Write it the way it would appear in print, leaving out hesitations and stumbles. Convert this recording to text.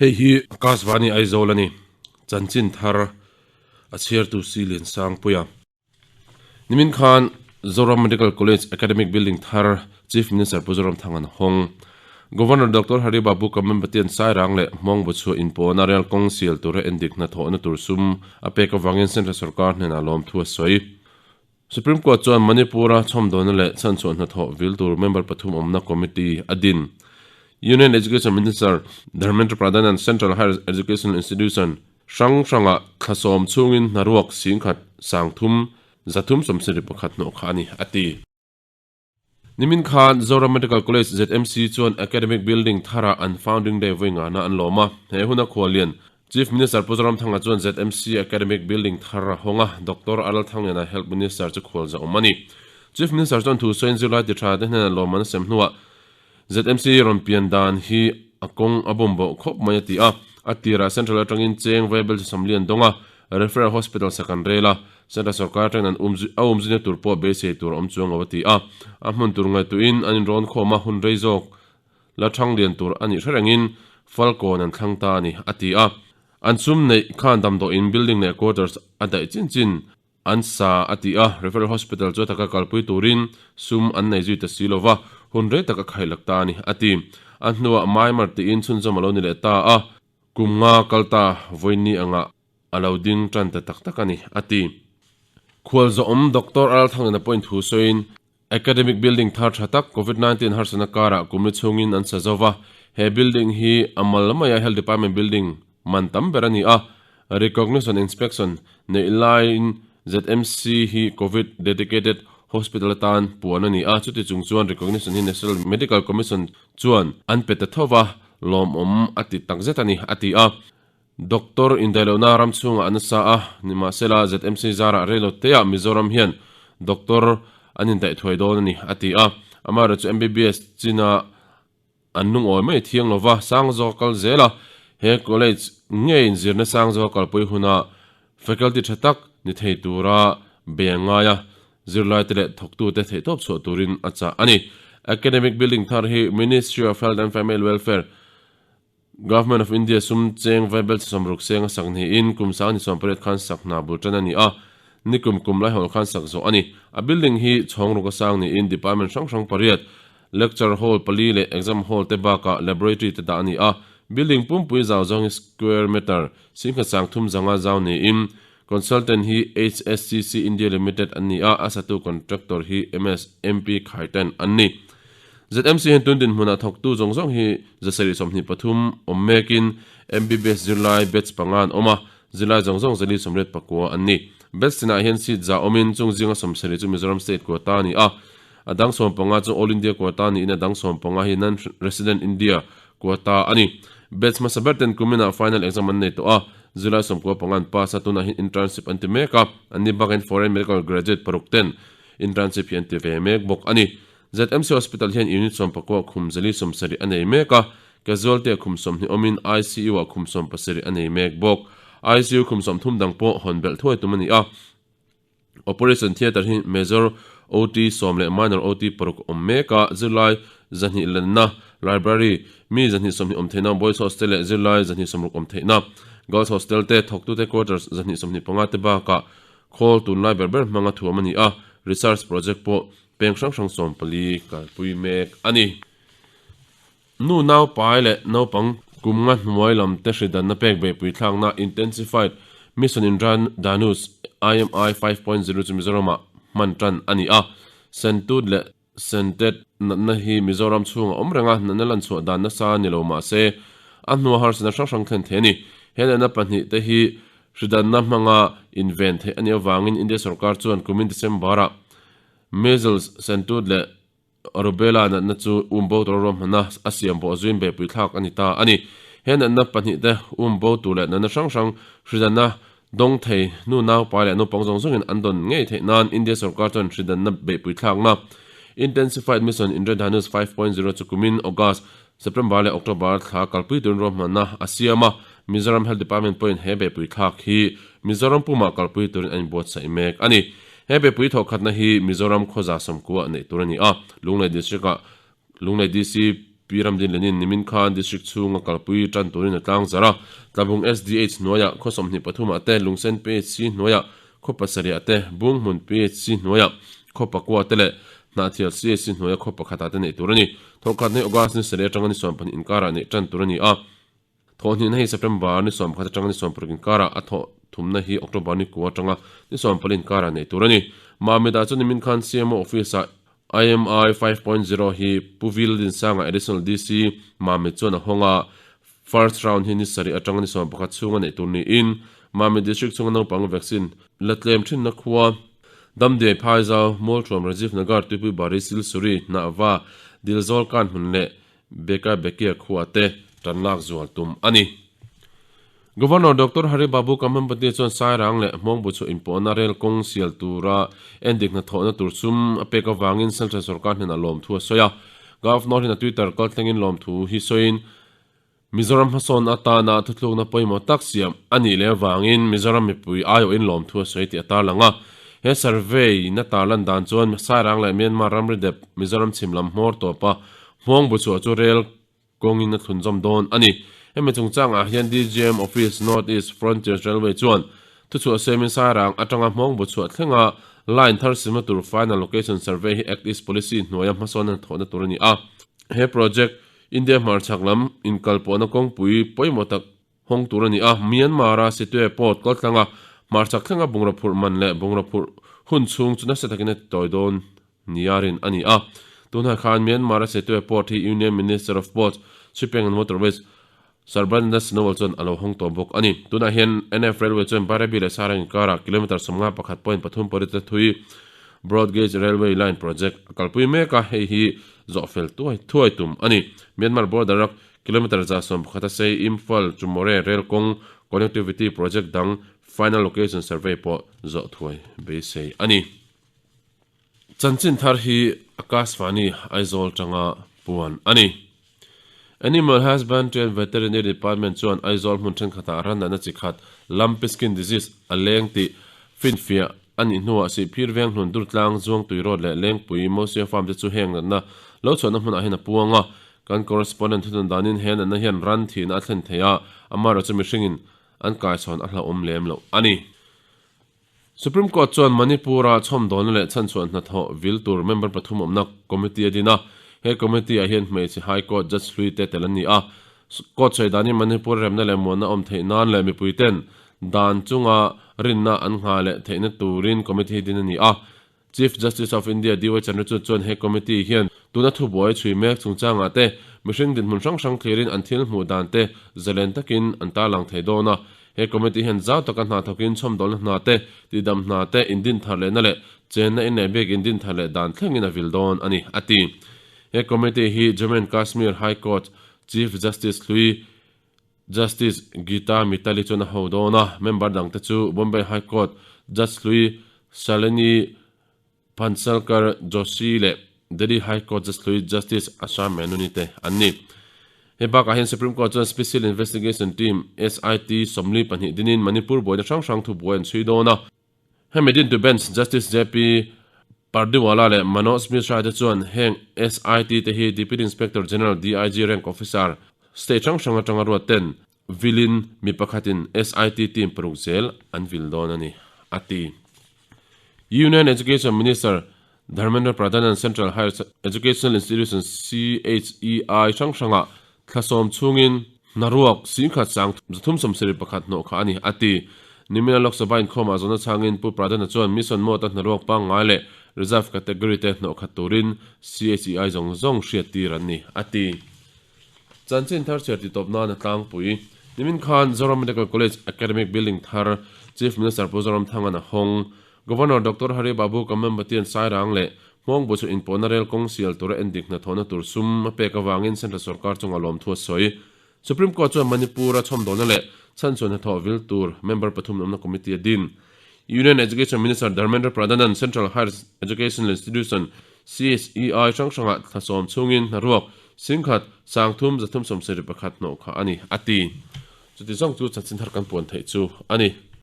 Hei hi Akashvani Aizawl a ni. Chanchin thar a chhiartu Si Liansangpuia. Nimin khan Zoram Medical College Academic Building thar Chief Minister Pu Zoramthanga'n hawng. Governor Doctor Hari Babu Kamembatian Sairang leh Hmawng Buchhuah inpawhna rel kawng sial tura endik hnathawhna tur sum a pek avangin Central Sorkar hnenah lawmthu a sawi. Supreme Court chuan Manipur-a chhawmdawlna leh chhanchhuah hnathawh vil tur member pathum awmna committee a din. Union Education Minister Dharmendra Pradhan-a'n Central Higher Educational Institution hrang hrangah thla sawm chhungin hnaruak singkhat sangthum 371 hnawh kha a ni, a ti. Nimin khan Zoram Medical College, ZMC, chuan Academic Building tharah an Founding Day vawi ngana an lawm a. He huna khuallian Chief Minister Pu Zoramthanga chuan ZMC Academic Building thar a hawng a, Doctor Aral Thangliana Health Minister chu khual za awm a ni. Chief Minister chuan thu sawiin zirlai ti tha te hnenah lawmman a sem hnuah ZMC rawn pian dan hi a kawng a bawm bawh khawp mai a ti a. A tirah Central atangin cheng Vaibel Chisamli an dawng a, Referral Hospital sak an rel a, Central sorkar atangin an um a um zui na tur pawh beisei tur a awm chuang lo a ti a. A hmun tur ngaihtuahin an inrawn khawm a, hun rei zawk la thang lian tur a nih hre rengin Falkawn an thlang ta a ni, a ti a. An sum neih khan damdawiin building leh quarters a daih chin chin an sa a ti a, Referral Hospital chu a taka kalpui turin sum an nei zui ta si lo va, hun rei tak a khailak ta a ni, a ti. A hnuah Myanmar tiin chhunzawm a lo ni leh ta a, kum nga kal ta vawiin angah a lo ding tan ta tak tak a ni, a ti. Khualzawm Doctor Aralthangin a point thu sawiin, Academic building thar tha tak Covid 19 harsatna karah kumli chhungin an sa zo va, he building hi a mal maia Health Department building man tam ber a ni a, Recognition Inspection neih laiin ZMC hi Covid Dedicated Hospital atan puan a ni a, chuti chung chuan recognition hi National Medical Commission chuan an pe ta tho va, lawmawm a ti takzet a ni, a ti a. Doctor indaihlohna ram chhungah a nasa a, nimahsela ZMC zarah reiloteah Mizoram hian doctor an indaih thuai dawn a ni, a ti a. Amaherawhchu MBBS china an lungawi mai thiang lova, sang zawk a kal zel a, he college ngeiin zirna sang zawk a kalpui huna faculty tha tak ni thei tura bei a ngai a, zirlaite leh thawktute theihtawp chhuah turin a chah a ni. Academic building thar hi Ministry of Health and Family Welfare, Government of India sum cheng vaibel chhasawm ruk seng a sak niin kum sang ni 18 khan sak hna bul tan a ni a, nikum kum laihawl khan sak zawh a ni. A building hi chhawng ruk a sang niin department hrang hrang pariat, lecture hall pali leh exam hall te bakah laboratory te dah a ni a. Building pumpui zau zawng hi square meter singkhat sang thum zanga zau niin consultant hi HSCC India Limited an ni a, a satu contractor hi MS MP Khaitan an ni. ZMC hian tun dinhmunah thawktu zawng zawng hi 723 awm mekin MBBS zirlai batch panga an awm a, zirlai zawng zawng 489 an ni. Batch tinah hian seat za awmin chung zinga 70 chu Mizoram State quota a ni a, a dang 15 chu All India quota niin a dang 15 hi Non-Resident India quota a ni. Batch hmasa ber ten kuminah final exam an nei tawh a, zirlai 95 an pass a, tunah hian internship an ti mek a, anni bakin foreign medical graduate paruk ten internship hi an ti ve mek bawk a ni. ZMC Hospital hian unit 14 khum 170 a nei mek a, casualty-ah khum 20 awmin ICU-ah khum 17 a nei mek bawk. ICU khum 30 dang pawh hawn belh thuai tum a ni a. Operation Theatre hi Major OT sawm leh Minor OT paruk awm mek a, zirlai 200 lenna, Library, mi 220 awm theihna, Boys Hostel leh zirlai 260 awm theihna, Girls Hostel te, thawktute quarters 225 te bakah khawl tunlai ber ber hmanga thuam a ni a, research project pawh Peng hrang hrang 14 kalpui mek a ni. Nu nau pai leh naupang kum nga hnuai lam te hridanna pek beihpui thlakna Intensified Mission Indradhanush, IMI, 5.0 chu Mizoramah hman tan a ni a. Sentut leh Sentet natna hi Mizoram chhungah awm reng a, natna lanchhuah dan nasa ni lo mah se a hnua harsatna hrang hrang thlen thei a ni. He natna pahnih te hi hridanna hmanga inven theih a nih avangin India sorkar chuan kumin December-ah Measles, Sentut leh Rubella natna chu um bo tura ruahmanna a siam pawh zuin beihpui thlak a ni ta a ni. He natna pahnih te um bo tur leh natna hrang hrang hridanna dawng thei nu naupai leh naupang zawng zawngin an dawn ngei theih nan India sorkar chuan hridanna beihpui thlakna Intensified Mission Indradhanush 5.0 chu kumin August, September leh October thla kalpui turin ruahmanna a siam a, Mizoram Health Department pawhin he beihpui thlak hi Mizoram pumah kalpui turin a inbuatsaih mek a ni. He beihpui thawhkhatna hi Mizoram khawza sawmkua neih tur a ni a, Lunglei District-ah Lunglei DC Pi Ramdinlenin nimin khan District chhunga kalpui tan turin a tlang zarh a, Tlabung SDH hnuaiah khaw 23 ah te, Lungsen PHC hnuaiah khaw pasarih ah te, Bunghmun PHC hnuaiah khaw pakua te leh Hnahthial CHC hnuaia khaw pakhat ah te neih tur a ni. Thawhkhatna hi August ni sarih atanga ni 12 inkarah neih tan tur a ni a. Thawhhnihna hi September ni 11 atanga ni 16 inkarah a thawh thumna hi October ni kua atanga ni 14 inkarah neih tur a ni. Mamit-ah chuan nimin khan CMO Office-ah IMI 5.0 hi Pu Vil Dinsanga Additional DC Mamit chuan a hawng a, First round hi ni sarih atanga ni 11 chhunga neih tur niin Mamit District chhunga naupang vaccine la tlem thinna khua Damdiai Phaizau, Mualthuam Rajiv Nagar, Tuipui Bari, Silsuri, Hnahva, Dilzawl Kanhmun leh Beka Bekia khua te tan lak zual tum a ni. Governor Doctor Hari Babu Kambhampati chuan Sairang leh Hmawngbu chu inpawhna rel kawng sial tura endik hnathawhna tur sum a pek avangin Central sorkar hnenah lawmthu a sawi a. Governor hian a Twitter kalthlengin lawmthu hi sawiin, Mizoram hmasawn atana thuthlukna pawimawh tak siam a nih leh avangin Mizoram mipui aiawhin lawmthu a sawi tih a tarlang a. He survey na tarlan dan chuan Sairang leh Myanmar ramri dep Mizoram chhim lam hmawr tawpa Hmawng bu chhuah chu rel kawngin a thlunzawm dawn a ni. Hemi chungchangah hian DGM Office North East Frontiers Railway chuan thuchhuah siamin Sairang atanga Hmawng bu chhuah thlenga line thar simna tur Final Location Survey hi Act East Policy hnuaia hmasawn a thawhna tur a ni a. He project India hmarchhak lam inkalpawhna kawngpui pawimawh tak hawng tur a ni a, Myanmar-a Sittwe Port kaltlanga hmarchhak thlenga bungraw phurh man leh bungraw phurh hun chhung chu nasa takin a ti tawi dawn nia rin a ni a. Tunah khan Myanmar-a Sittwe Port hi Union Minister of Ports, Shipping and Waterways Sarbananda Sonowal chuan a lo hawng tawh bawk a ni. Tunah hian NF Railway chuan Bairabi leh Sarang inkarah kilometre 51.3 pawrit a thui Broad Gauge Railway Line Project a kalpui mek a, hei hi zawh fel tuai thuai tum a ni. Myanmar border-a kilometre 111 a sei Imphal to Moreh rail kawng connectivity project dang final location survey pawh zawh thuai beisei a ni. Chanchin thar hi Akashvani Aizawl tanga puan a ni. Animal Husbandry and Veterinary Department chuan Aizawl hmun thenkhatah ran natna chi khat Lumpy Skin Disease a leng tih finfiah a nih hnuah Sihphir veng hlun Durtlang, Zuangtui Road leh Lengpui Mosia Farm te chu heng natna lo chhuahna hmunah hian a puang a. Kan correspondent thutun danin he natna hian ran thihna a thlen thei a, amaherawhchu mihringin an kaichhawn a hlauhawm lem loh a ni. Supreme Court chuan Manipur-a chhawmdawlna leh chhanchhuah hnathawh vil tur member pathum awmna committee a din a. He committee-ah hian hmeichhe High Court judge hlui te tel an ni a. Court sawi danin Manipur remna leh muanna awm theih nan leh mipuiten dan chunga rinna an nghah leh theihna turin committee hi din a ni a. Chief Justice of India DY Chandrachud chuan he committee hian tuna thubuai chhui mek chungchangah te mihring dinhmun hrang hrang thlirin an thil hmuh dan te zalen takin an tarlang thei dawn a. He committee hian zau taka hna thawkin chhawmdawlna hna te, tihdam hna te, indin thar lehna leh chenna in leh bik indin thar leh dan thlengin a vil dawn a ni, a ti. He committee hi Jammu and Kashmir High Court Chief Justice hlui Justice Geeta Mittal-i chuan a ho dawn a, member dangte chu Bombay High Court Judge hlui Shalini Phansalkar Joshi leh Delhi High Court Judge hlui Justice Asha Menon-i te an ni. Hei bakah hian Supreme Court chuan Special Investigation Team, SIT, 42 dinin Manipur buaina hrang hrang thubuai an chhui dawn a. Hemi dintu Bench Justice JP Pardiwala leh Manoj Mishra te chuan heng SIT te hi Deputy Inspector General, DIG, rank officer, state hrang hrang atanga ruat ten vilin mi pakhatin SIT team paruk zel an vil dawn a ni, a ti. Union Education Minister Dharmendra Pradhan-a'n Central Higher Educational Institution, CHEI, hrang hrangah thla sawm chhungin hnaruak singkhat sang 371 hnawh kha a ni, a ti. Nimina Lok Sabha inkhawmah zawhna chhangin Pu Pradhan-a chuan Mission Mode-a hnaruak pangngai leh Reserve Category te hnawh khat turin CHEI zawng zawng hriattir an ni, a ti. Chanchin thar chhiar titawp nan a tlangpui. Nimin khan Zoram Medical College Academic Building thar Chief Minister Pu Zoramthanga'n a hawng. Governor Doctor Hari Babu Kamambatian Sairang leh Hmawngbu chu inpawhna rel kawng sial tura endik hnathawhna tur sum a pek avangin Central Sorkar chunga lawmthu a sawi. Supreme Court chuan Manipur-a chhawmdawlna leh chhanchhuah hnathawh vil tur member pathum awmna committee a din. Union Education Minister Dharmendra Pradhan-a'n Central Higher Educational Institution, CHEI, hrang hrangah thla sawm chhungin hnaruak singkhat 3371 hnawh kha a ni, a ti. Chuti zawng chu chanchin thar kan puan theih chu a ni.